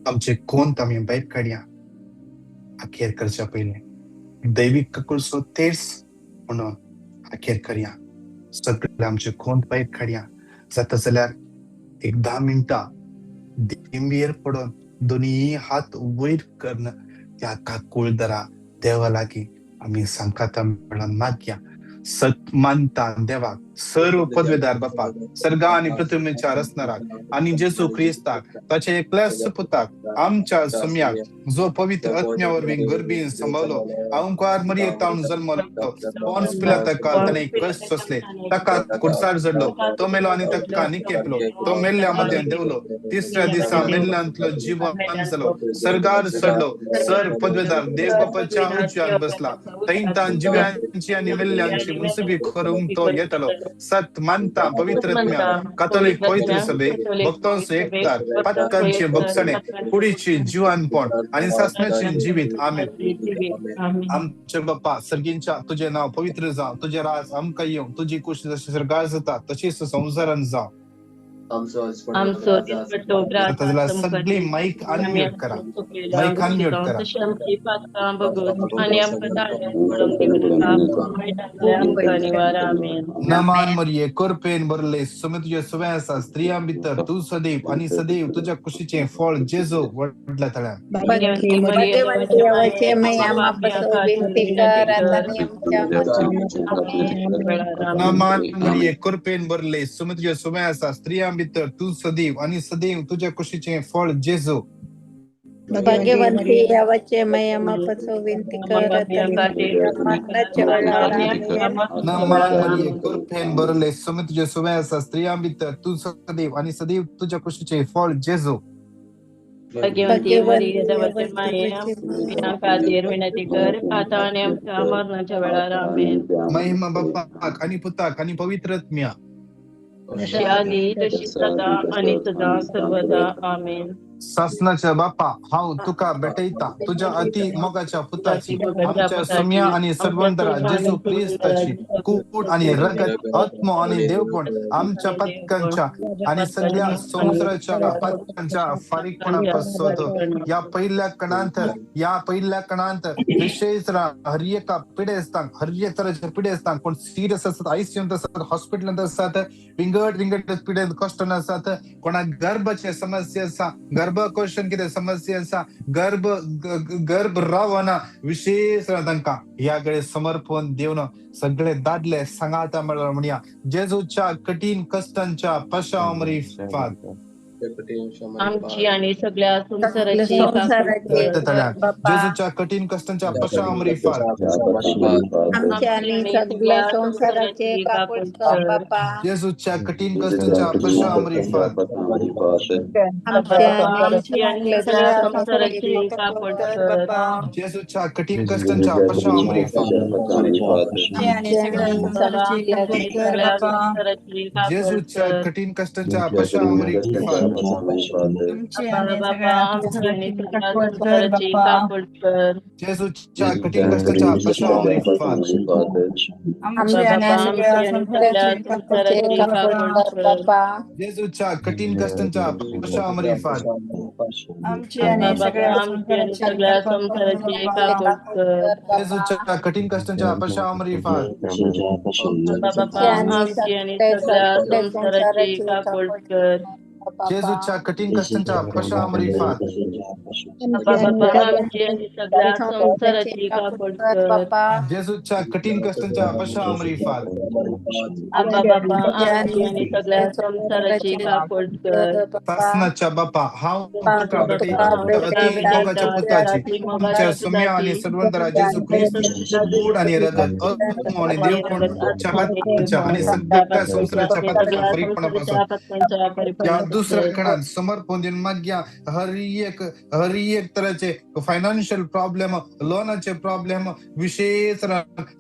आमचे कोंत आमी भायर काडया. अखेर करच्या पयलीं दैवीक काकुळचो तेर्स म्हणून अखेर करया. सगळे आमचे कोंत भायर काडया. जाता जाल्यार एक 10 मिनटां दिंबेर पडून दोनी हात वयर करून त्या काकुळदरा देवा लागीं आमी सांकाता म्हणून मागया. सत मानता देवाक, सर्व पदवेदार बापाक, सर्गा आनी पृथ्वीच्या रचणाराक आनी जेजू क्रिस्ताक ताचे एकल्याच पुताक आमच्या सोम्याक, जो पवित्र आत्म्या वरवीं गर्भीन सांबाळलो, अंकुआर मरियेक तावन जल्मलो, पोन्स पिलाता काल ताणें कश्ट सोंसले, ताका कुडसार जडलो, तो मेलो आनी ताका निकेपलो, तो मेल्ल्या मदें देंवलो, तिसऱ्या दिसा मेल्ल्यांतलो जिवन जालो, सर्गार चडलो, सर्व पदवेदार देव बापाच्या उजव्यान बसला, थंय तान जिव्यांची आनी मेल्ल्यांची मुनसुबी करूंक तो येतलो. सत मानता पवित्र आत्म्या, कातोलीक पवित्र सभे, भक्तांचो एकतार, पातकांचे भोगसणे, कुडीची जिवानपण आनी सासणाचे जिवीत. आमेन. आमचे बाप्पा सर्गींच्या, तुजें नांव पवित्र जावं, तुजें राज आमकां येवं, तुजी कुशी जशी सर्गार जाता तशीच संवसारांत जावं. आमचो दिसपट्टो ग्रास जाता जाल्यार सगळी मायक अनम्यूट करा. मायक अनम्यूट करा. तशी आमची पातकां भोगोस आनी आमकां ताळ्यांत पडूंक दिवं नाका, वायटांतल्यान आमकां निवार. आमेन. नमान मरिये, कृपेन भरले, सुमे तुजे सुवें आसा, स्त्रियां भितर तूं सदैव आनी सदैव तुज्या कुशीचें फळ जेजू व्हडल्या तळ्यान. भाग्यवंती मरिये, देवाचे माया पासून विनंती कर आता आणि आमच्या मरणाच्या वेळार. आमेन. नमान मरिये, कृपेन भरले, सुमे तुजे सुवें आसा, स्त्रियां भितर तूं सदैव आनी सदैव तुज्या कुशीचें फळ जेजू. भाग्यवंती देवाचे माया पासून विनंती कर आता आणि आमच्या मरणाच्या वेळार. आमेन. नमान मरिये, कृपेन भरले, सुमे तुजे सुवें आसा, स्त्रियां भितर तूं सदैव आनी सदैव तुज्या कुशीचें फळ जेजू. भाग्यवंती मरिये, देवाचे माये, आमच्या खातीर विनंती कर आता आणि आमच्या मरणाच्या वेळार. आमेन. महिमा बापाक आनी पुताक आनी पवित्र आत्म्या. जशी आधी तशी सदा आणि सदा सर्वदा. आमेन. सासनाच्या बापा, हांव तुका भेटयता तुज्या अति मोगाच्या पुताची, आमच्या सुम्या आणि सर्वंतरा जेजू क्रिस्ताची कूड आणि रगत, आत्मो आणि देवगुण आमच्या पथकांच्या आणि सगळ्या संसाराच्या पथकांच्या फारीकपणापासून या पहिल्या कणांत, या पहिल्या कणांत विशेष हर एका पिडेस्तांक, हर एक तरेच्या पिडेस्तांक, कोण सिरियस आसतात, आयसीयूंत आसतात, हॉस्पिटलांत आसतात, विंगड विंगड पिडेन कश्ट आसतात, कोणाक गर्भाचे समस्या आसा, गर्भकोशन कितें समस्या आसा, गर्भ गर्भ रावना, विशेष तांकां ह्या कडेन समर्पण दिवन सगळे दादले सांगाता म्हळ्यार म्हणया जेजूच्या कठीण कश्टांच्या पशामरीफात आमची आणि सगळ्या संसाराची जेजूच्या कठीण कष्टांच्या पशामरीफात आमची आणि सगळ्या संसाराचे काकुळट बापा, जेजूच्या कठीण कष्टांच्या पशामरीफात आमची आणि सगळ्या संसाराचे काकुळट बापा, जेजूच्या कठीण कष्टांच्या पशामरीफात आमची आणि सगळ्या संसाराचे काकुळट बापा, जेजूच्या कठीण कष्टांच्या पशामरीफात जेजूच्या कठीण कष्टांच्या पशामरीफात जेजूच्या कठीण कष्टांच्या पशामरीफात जेजूच्या कठीण कष्टांच्या पशामरीफात जेजूच्या कठीण कष्टांच्या पशामरीफात जेजूच्या कठीण कष्टांच्या पशामरीफात सासनाच्या बापा, हांव तुका भेटयता अति मोगाच्या पुताची, आमच्या सुम्या आणि सर्वंतरा जेजू क्रिस्त कूड आणि रगत, आत्मो आणि देवपण च्या आणि सगळ्या संसाराच्या पथकां फरीकपणापासून या दुसऱ्या खणात समर्पण दिवन मागया हर एक तरेचे फायनान्शियल प्रॉब्लेम, लोनाचे प्रॉब्लेम, विशेष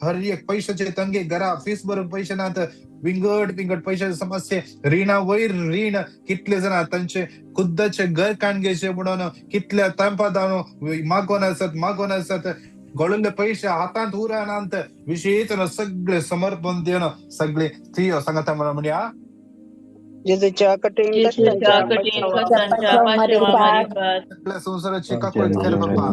हर एक पैशाचे तंगे, घरा फीस भरून पैसे नात, विंगड विंगड पैशाचे समस्ये, रिणा वयर रीण, कितले जाण तांचे खुद्दाचे घर काण घेवचे म्हणून कितल्या तेंपादान मागोन आसत, मागोन आसत, गळिल्ले पैसे हातांत उरनात, विशेष सगळे समर्पण दिवन सगळे स्त्रियो सांगता म्हणया जेजूच्या कठीण कष्टांच्या सगळ्या संसाराची काकुळट कर बापा,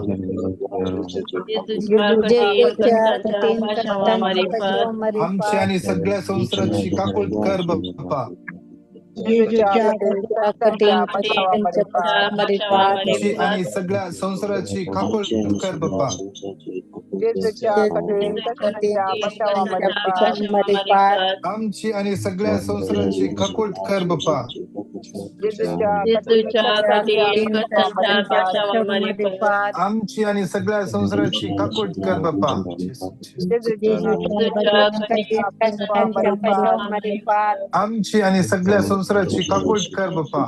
आमची आणि सगळ्या संसाराची काकुळट कर बापा, आमची आणि सगळ्या संसाराची काकुळट कर बापा, आमची आणि सगळ्या संसाराची काकुळट कर बापा, आमची आणि सगळ्या संसाराची काकुळट कर बापा, आमची आणि सगळ्या संसाराची काकुळट कर बापा,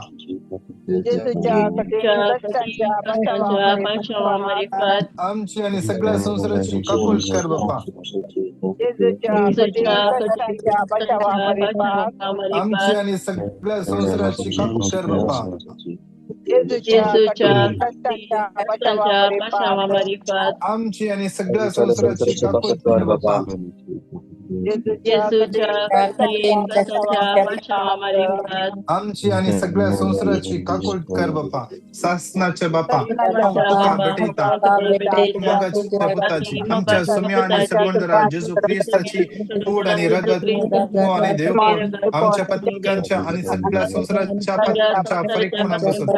आमची आणि सगळ्या संसाराची काकुळट कर बापा, आमची आणि सगळ्या संसाराची काकुळट कर बापा, आमची आणि सगळ्या संसाराची काकुळट कर बापा, आमची आणि सगळ्या संसाराची काकुळट कर बापा. सासनाच्या बापा, तुका भेटयता मोगाच्या पुताची, आमच्या सुम्या आणि सर्वंतरा जेजू क्रिस्ताची कूड आणि रगत, आणि देवपण आमच्या पथकांच्या आणि सगळ्या संसाराच्या पथकांच्या फरीकपणापासून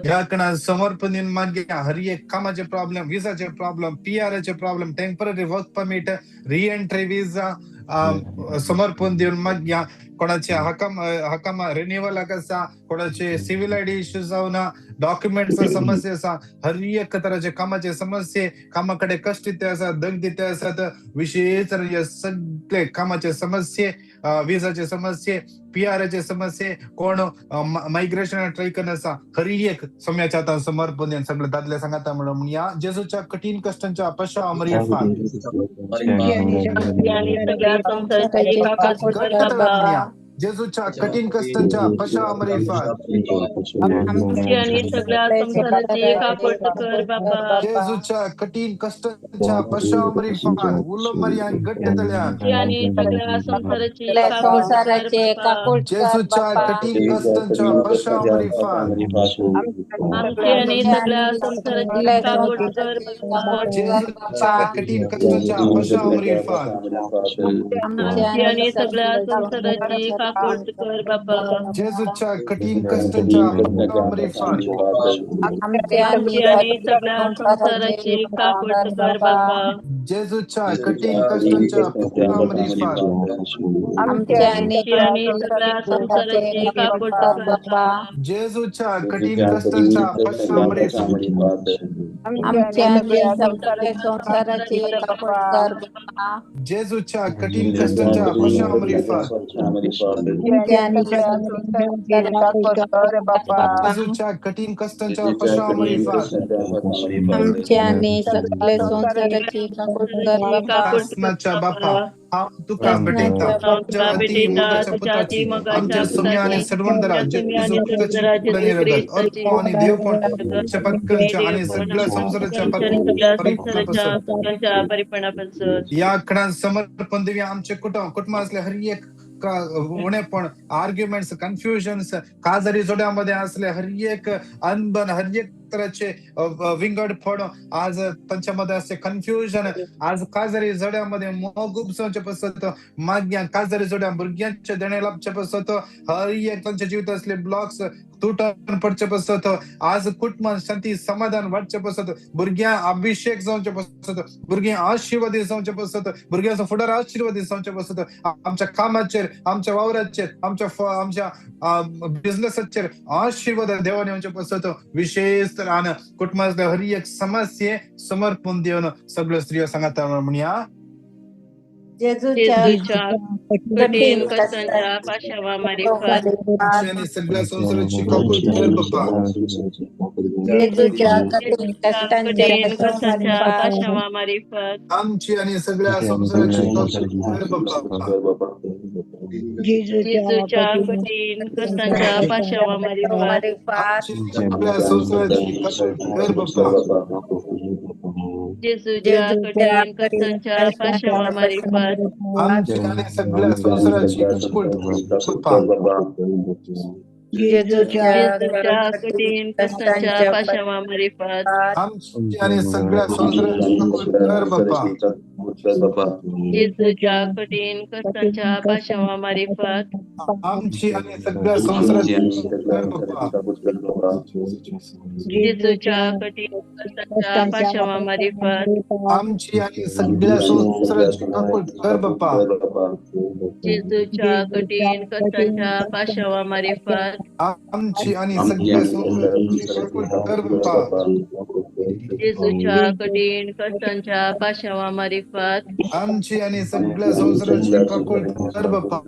ह्या कणात समर्पण दिवन मागया हर एक कामाचे प्रॉब्लेम, विसाचे प्रॉब्लेम, पीआरचे problem, temporary work permit, reentry visa समर्पण दिवन मागया कोणाचे हकम हकम रिन्युअल आसा, कोणाचे सिव्हिल आयडी इश्यू जावना, डॉक्युमेंट्स समस्या आसा, हर एक तराचे कामाचे समस्ये, कामा कडेन कश्ट दिते आसा, दग दिते आसात, विशेष सगळे कामाचे समस्ये, विजाचे समस्ये, पीआरचे समस्ये, कोण मायग्रेशन ट्राय करना आसा, हर एक सम्याच्या आतां समर्पण दिवन सगळे दादले सांगाता म्हणून या जेजूच्या कठीण कश्टांच्या पशा अमरीफात. जेजूच्या कठीण कष्टांच्या पशा मरिफात आमची आणि सगळ्या संसाराची काकूट कर बापा. जेजूच्या कठीण कष्टांच्या पशा मरिफात उलो मरियान घट्ट तल्यान. आमची आणि सगळ्या संसाराची काकूट कर संसाराचे बापा. काकूट कर जेजूच्या बापा. कठीण कष्टांच्या पशा मरिफात आमची आणि आमची सगळ्या आणि संसाराची सगळ्या काकूट कर संसाराचे बापा. काकूट कर जेजूच्या बापा. कठीण कष्टांच्या पशा मरिफात आमची आमची आणि आणि सगळ्या सगळ्या संसाराची काकूट कर बापा. जेजूच्या कठीण कष्टांच्या पशा मरिफात आमची आमची आणि आणि सगळ्या सगळ्या संसाराचे संसाराची काकूट काकूट कर कर बापा. बापा. जेजूच्या कठीण कष्टांच्या पशा मरिफात आमची आणि आमची आणि सगळ्या संसाराचे संसाराची काकूट काकूट कर कर बापा. बापा. जेजूच्या कठीण कष्टांच्या पशा मरिफात आमची आमची आणि आणि सगळ्या संसाराचे काकूट कर बापा. जेजूच्या कठीण कष्टांच्या पशा मरिफात आमची आणि सगळ्या संसाराचे काकूट कर बापा. जेजूच्या कठीण कष्टांच्या पशा मरिफात आमची आणि सगळ्या संसाराची काकूट कर बापा. काकूट कर सासनाच्या बापा बापा. हांव तुका भेटयता सासनाच्या तुझ्या तुका अति भेटयता मोगाच्या तुझ्या अति पुताची मोगाच्या आमच्या सोम्या आणि पुताची सर्वंदरा आमच्या सोम्या जेजू आणि ख्रिस्ताची सर्वंदरा कूड आणि जेजू रगत ख्रिस्ताची अर्पण आणि देवपण रगत आमच्या आणि पक्कांच्या आणि देवपण सगळ्या संसाराच्या आमच्या आणि सगळ्या संसाराच्या परिपूर्णापासून पक्कांच्या परिपणापासून. या कडान समर्पण देऊया आमचे कुटुंब कुटुंबातले हर एक उणेपण आर्ग्युमेंट्स कन्फ्युजन्स काजरी जोड्यामध्ये असले हर एक अनबन हर एक तऱ्हेचे विंगडपण आज त्यांच्यामध्ये असते कन्फ्युजन आज काजरी जोड्यामध्ये मोग उपसवचे पसरत माग्या काजरी जोड्या भुरग्यांच्या देणे लाभचे पसरत हर एक त्यांच्या जीवित असले ब्लॉक्स तुटन पडचे पसरत आज कुटुंबात शांती समाधान वाटचे पसरत भुरग्यां अभिषेक जावचे पसरत भुरगीं आशीर्वादी जावचे पसरत भुरग्यांचो फुडार आशीर्वादी जावचे पसरत आमच्या कामाचेर आमच्या वावराचेर आमच्या आमच्या बिझनेसाचेर आशीर्वाद देवान येवचे पसरत विशेष तरान कुटुंबातल्या हर एक समस्ये समर्पण दिवन सगळ्यो स्त्रियो सांगाता म्हणया. जेजूच्या जेजूच्या कठीण कठीण कष्टांच्या कष्टांच्या पाशावा मारिफात आमची आणि सगळ्या संसाराची काकूट कर बापा. जेजूच्या कठीण जेजूच्या कष्टांच्या कठीण कष्टांच्या मारिफात पाशावा मारिफात आमची आणि सगळ्या संसाराची काकूट कर बापा. जेजूच्या कठीण कष्टांच्या पाशावा मारिफात मारिफात आमची सगळ्या संसाराची काकूट कर बापा. जेजूच्या जेजूच्या कठीण कठीण कष्टांच्या कष्टांच्या पाशावा मारिफात आमची आणि सगळ्या संसाराची काकूट कर बापा. जेजूच्या जेजूच्या कठीण कठीण कष्टांच्या कष्टांच्या पाशावा मारिफात आमची आणि सगळ्या संसाराची काकूट कर बापा. जेजूच्या कठीण कष्टांच्या पाशावा मारिफात आमची आणि सगळ्या संसाराची काकूट कर बापा. जेजूच्या कठीण कष्टांच्या पाशावा मारिफात आमची आणि सगळ्या संसाराची काकूट कर बापा. जेजूच्या कठीण कष्टांच्या पाशावा मारिफात आमची आणि सगळ्या संसाराची काकूट कर बापा. जेजूच्या कठीण कष्टांच्या पाशावा मारिफात आमची आणि सगळ्या संसाराची काकूट कर बापा.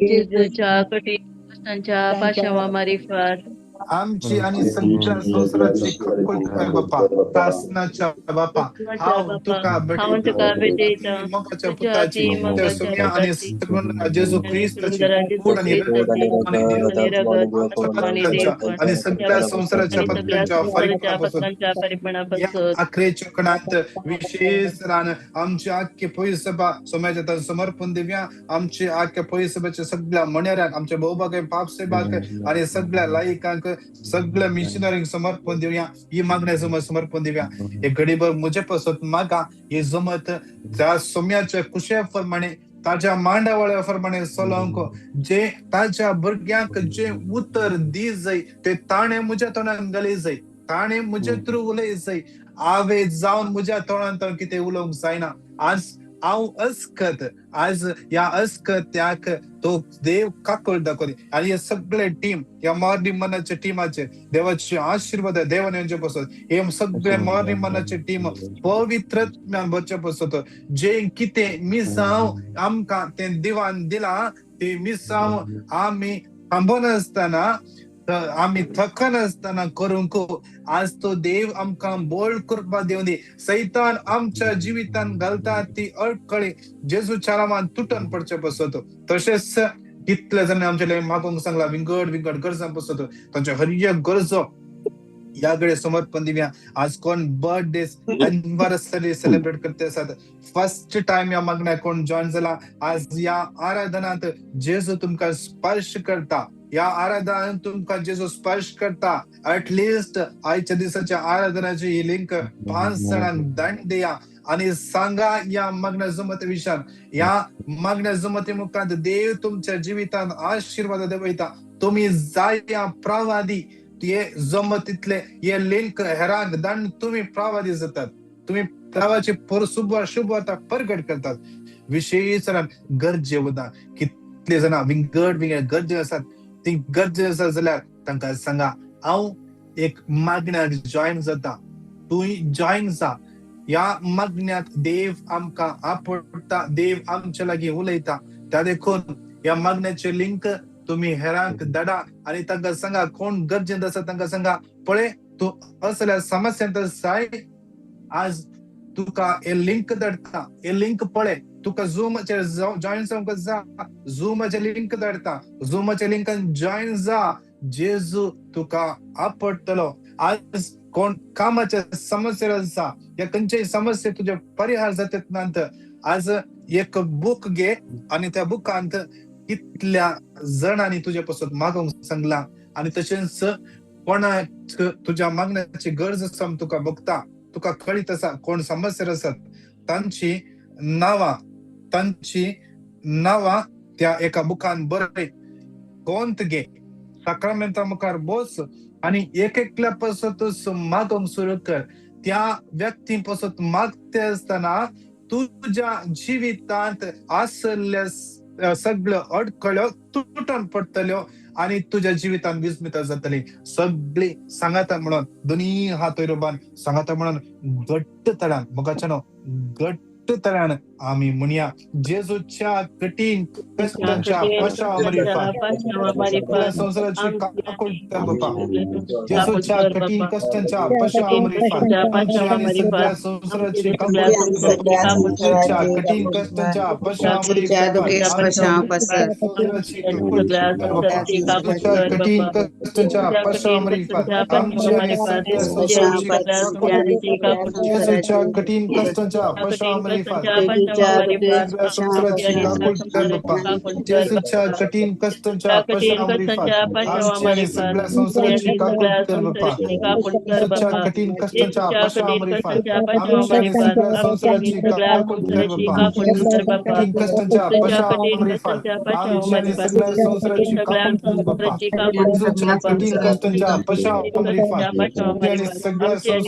जेजूच्या कठीण कष्टांच्या पाशावा मारिफात आमची आणि सगळ्या संसाराची काकूट कर बापा. सासनाच्या बापा कृष्णाच्या हांव बापा तुका हांव भेटयता तुका भेटयता मोगाच्या तुझ्या पुताची अति त्या मोगाच्या सोम्या आणि पुताची सगुण जेजू आणि ख्रिस्ताची सुंदरा जेजू कूड आणि रगत ख्रिस्ताची आणि देव आणि रगत आणि आमच्या पत्कांच्या देवपण आणि सगळ्या संसाराच्या आणि सगळ्या पत्कांच्या संसाराच्या परिपणापासून पत्रांच्या या परिपणापासून अखेरच्या क्षणात विशेष रान आमची आख्खे पयसभा सोम्याच्या तर समर्पण दिव्या आमची आख्या पयसभेच्या सगळ्या मण्याऱ्यांक आमच्या बहुभाग पापसेबाक आणि सगळ्या लायकांक सगळ्या मिशनरींक समर्पण दिवया. ही मागण्या जमत समर्पण दिवया. हे घडीभर मुझे पसत मागा ही जमत त्या सोम्याच्या कुशे प्रमाणे ताज्या मांडावळ्या प्रमाणे चलोवंक जे ताज्या भुरग्यांक जे उतर दी जाय ते ताणें म्हज्या तोंडान घाली जाय, ताणें म्हजे थ्रू उलय जाय. हांवें जावन म्हज्या तोंडान तो कितें उलोवंक जायना. आज हांव अस्कत आज ह्या अस्कत्याक तो देव काकूळ दाखोवनी आनी हे सगळे टीम ह्या मॉर्निंग मनाच्या टिमाचेर देवाचे आशीर्वाद देवान येवचे पसत. हे सगळे मॉर्निंग मनाचे टीम पवित्र भरचे पसत. जे कितें मिसांव आमकां तें देवान दिलां ते मिसांव आमी थांबनासतना आमी थकनासतना करूंक आज तो देव आमकां बोळ करपा दिवं दी. सैतान आमच्या जिवितान घालता ती अडखळी जेजूच्या नांवान तुटन पडचे पसत. तशेंच कितले जाणांनी आमचे लागीं मागूंक सांगला विंगड विंगड गरजां पसत, तांच्या हर एक गरजो ह्या घडये समर्पण दिवया. आज कोण बर्थडे एनिवर्सरी सेलिब्रेट करते आसात, फर्स्ट टायम ह्या मागण्याक कोण जॉईन जाला, आज ह्या आराधनांत जेजू तुमकां स्पर्श करता. ह्या आराधनांत तुमकां जेजू स्पर्श करता. एटलिस्ट आयच्या दिसाच्या आराधनाची ही लिंक 5 जाणांक दंड दिया आनी सांगा ह्या मागण्या जमते विशयान. ह्या मागण्या जमते मुखांत देव तुमच्या जिवितान आशिर्वाद देवयता. तुमी जाया प्रवादी हे जमतीतले हे लिंक हेरांक दंड तुमी प्रवादी जातात. तुमी प्रवाची शुभ वार्ता परगट करतात. विशेष गरजे वता कितले जाणां विंगड विंगड गरजे आसात, ती गरजे आसा जाल्यार तांकां सांगा हांव एक मागण्याक जॉयन जाता, तूं जॉयन जा. ह्या मागण्यात देव आमकां आपडटा, देव आमच्या लागीं उलयता. त्या देखून ह्या मागण्याचे लिंक तुमी हेरांक धाडा आनी तांकां सांगा कोण गरजेंत आसा तांकां सांगा पळय तूं असल्या समस्यांत जाय, आज तुका हे लिंक धाडटा, हे लिंक पळय, तुका झुमाचेर जॉयन जावंक जा, झुमाचे लिंक धाडटा, झुमाच्या लिंकान जॉयन जा, जेजू तुका आपडटलो. आज कोण कामाच्या समस्येर आसा या खंयच्याय समस्ये तुजे परिहार जातात नात, आज एक बूक घे आनी त्या बुकांत कितल्या जाणांनी तुजे पासून मागूंक सांगला आनी तशेंच कोणाक तुज्या मागण्याची गरज आसा म्हूण तुका भोगता, तुका कळीत आसा कोण समस्येर आसात, तांची नांवां तांची नांवां त्या एका बुकान बरय, गोंत घे, साक्रामेंता मुखार बस आनी एक एकल्या पासत मागूंक सुरू कर. त्या व्यक्ती पासत मागते आसतना तुज्या जिवितांत आसल्ल्या सगळ्यो अडखळ्यो तुटून पडटल्यो आनी तुज्या जिवितांत विस्मिता जातली. सगळी सांगाता म्हणून दोनी हात वयर बांद सांगाता म्हणून घट्ट तळान मुखाच्यानो घट्ट तळान आमी म्हणया, जेजूच्या कठीण कश्टांच्या पाशां संवसाराची काकूट कर बापा. जेजूच्या कठीण कश्टांच्या पाशां आमच्या आनी सगळ्या संवसाराची काकूट कर बापा. जेजूच्या कठीण कश्टांच्या पाशां संवसाराची काकूट कर बापा. जेजूच्या कठीण कश्टांच्या पाशां आमच्या आनी सगळ्या संवसाराची काकूट. जेजूच्या कठीण कश्टांच्या पाशां सगळ्या संवसाराची काकूट कर बापा. जेजूच्या कठीण कश्टांच्या पाशां आमच्या आनी सगळ्या संवसाराची काकूट कर बापा. जेजूच्या कठीण कश्टांच्या पाशां आमच्या आनी सगळ्या संवसाराची काकूट कर बापा. जेजूच्या कठीण कश्टांच्या पाशां आमच्या आनी सगळ्या संवसाराची काकूट कर बापा. जेजूच्या कठीण कश्टांच्या पाशां आमच्या आनी सगळ्या संवसाराची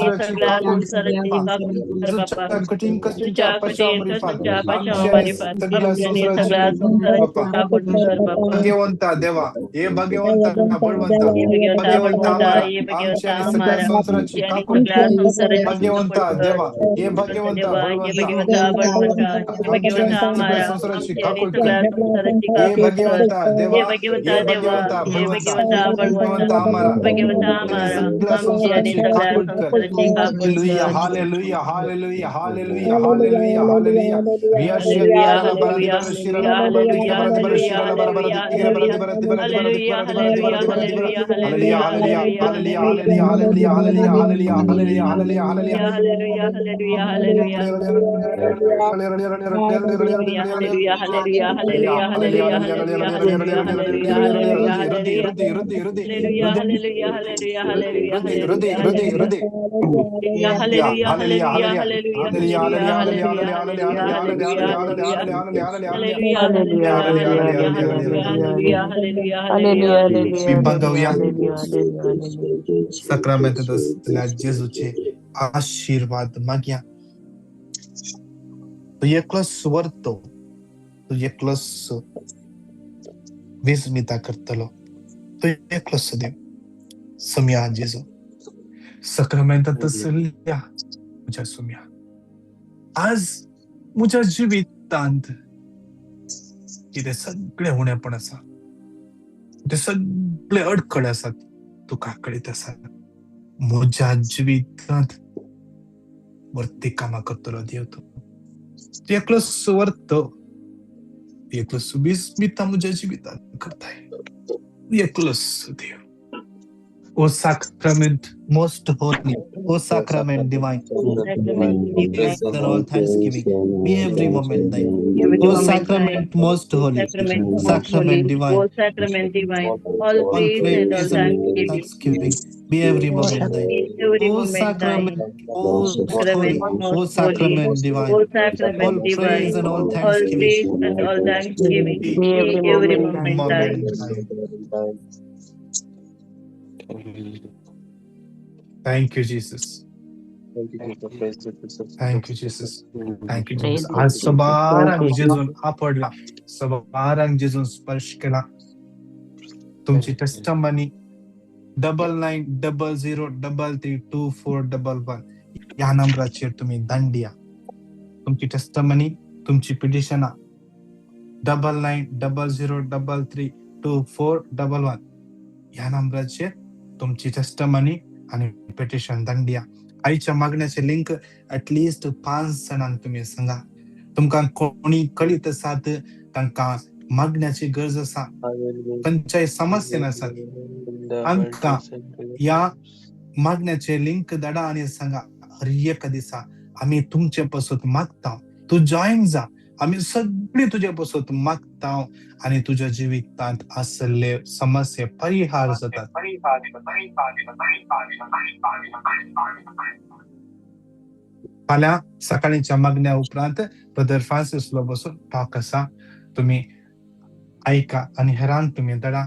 काकूट कर बापा. जेजूच्या कठीण कश्टांच्या पाशां आमच्या आनी सगळ्या संवसाराची काकूट कर बापा. भाग्यवंता देवा, हे भाग्यवंता बळवंता, भाग्यवंता आमारा, आमच्या आनी सगळ्या संवसाराची काकूट कर. भाग्यवंता देवा, हे भाग्यवंता बळवंता, आमच्या आनी सगळ्या संवसाराची काकूट कर. हे भाग्यवंता देवा, हे भाग्यवंता बळवंता, भाग्यवंता आमारा, आमच्या आनी सगळ्या संवसाराची काकूट कर. Hallelujah, hallelujah, hallelujah, hallelujah, hallelujah, hallelujah. Hallelujah, hallelujah, hallelujah, hallelujah, hallelujah. विभागवया साक्रामेंतांत आसल्या जेजूचे आशिर्वाद मागया. तूं एकलोच व्हरतो, तूं एकलोच विस्मिता करतलो, तूं एकलोच देव. सोम्या जेजू, साक्रामेंतांत आसल्या म्हज्या सोम्या, आज म्हज्या जिवितांत कितें सगळें उणेपण आसा, ते सगळें सगळे अडखळे आसात तुका कळीत आसात. म्हज्या जिवितांत वर्ती कामां करतलो देव तूं. तूं एकलो सुवर्त, एकलो सुबिस्मिता म्हज्या जिवितांत करताय. एकलोच देव. O sacrament most holy, O sacrament divine, Sacrament divine, and all thanksgiving, be every moment thine. Every O moment thine. sacrament most holy, Sacrament most sacrament holy, divine, O sacrament divine, all all praise and all praise and thanksgiving, thanksgiving, be every be moment thine. every O moment thine. sacrament most holy, Sacrament O most holy, sacrament divine, O all sacrament praise divine, and all all thanksgiving, praise and all thanksgiving, be Be be every every moment thine. moment thine. moment thine. Thank you, Jesus. Thank you, Jesus. Thank you, Jesus. Praise आज you, Jesus. सबारांक Thank you, जेजून आपडला, सबारांक जेजून स्पर्श केला. तुमची testimony 9900332411 ह्या नंबराचेर तुमी धाडया. तुमची टेस्टमनी, तुमची पिटिशनां 9900332411 ह्या नंबराचेर तुमची टेस्टमनी आनी पिटिशन धाडया. आयच्या मागण्याचे लिंक एटलिस्ट 5 जाणांक तुमी सांगा. तुमकां कोणी कळीत आसात तांकां मागण्याची गरज आसा, खंयच्याय समस्येन आसात, आमकां ह्या मागण्याचे लिंक धाडा आनी सांगा हर एका दिसा आमी तुमचे पासत मागता, तूं जॉयन जा, आमी सगळी तुजे पासत मागता आनी तुज्या जिवितांत आसले समस्ये परिहार जातात. फाल्यां सकाळीच्या मागण्या उपरांत ब्रदर फ्रांसीस लोबोसो टॉक आसा, तुमी आयका आनी हेरांक तुमी धाडा.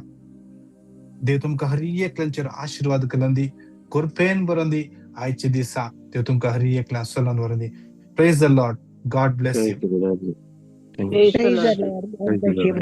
देव तुमकां हर एकल्यांचेर आशिर्वाद करून, कृपेन भरून दी. आयच्या दिसा देव तुमकां हर एकल्यान सोलोन व्हरून दी. Praise the Lord. God bless you. Praise the Praise the Lord. Lord. God bless you, brother.